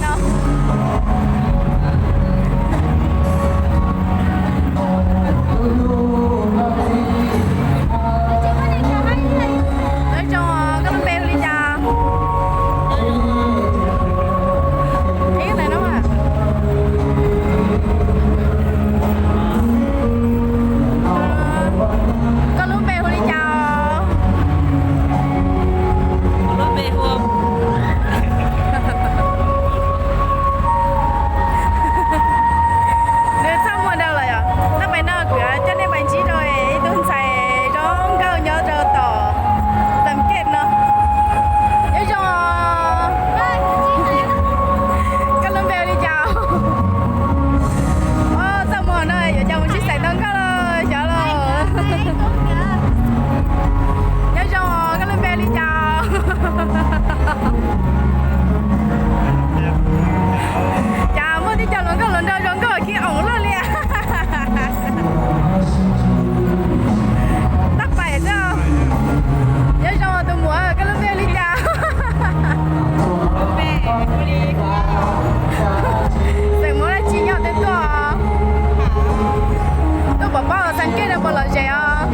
No. Nyob zoo, koj lub npe hu li cas? Ib ntawm no mas. Koj lub npe hu li cas? Lub npe hu Nws txaj muag dhau lawm yom. Tab pais no kuv coj nej pais ntsib rau ib tug ntxhais zoo nkauj nyob rau tom Xam Kej no. Nyob zoo. Koj lub npe li cas? Txaj muag no yuav coj mus sib xeem tau nkauj los xyov los. Nyob zoo, koj lub npe li cas? Cas muaj tib co hluas nkauj hluas nraug zoo nkauj kib oom luaj li. Tab pais xwb. Nyob zoo tus muam, koj lub npe li cas? Xeem Hmoob dab tsi nyob twg tuaj? Tuaj pom pab Xam Kej no puas lom zem os?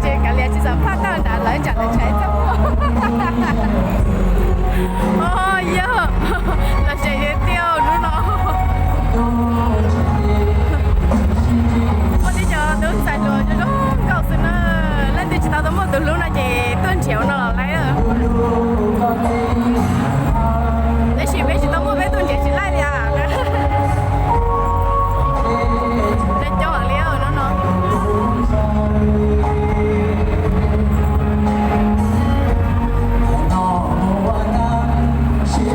Ces kav liam tsis xam phaj tau nrad lawv tsam lawv tshais txaj muag. Yog, lom zem tiag tiag hnub no. Muaj tib co tub ntxhais hluas zoo zoo nkauj xwb na. Leej twg tsis tau tau muaj tus hlub no ces tuaj nrhiav no los lawm.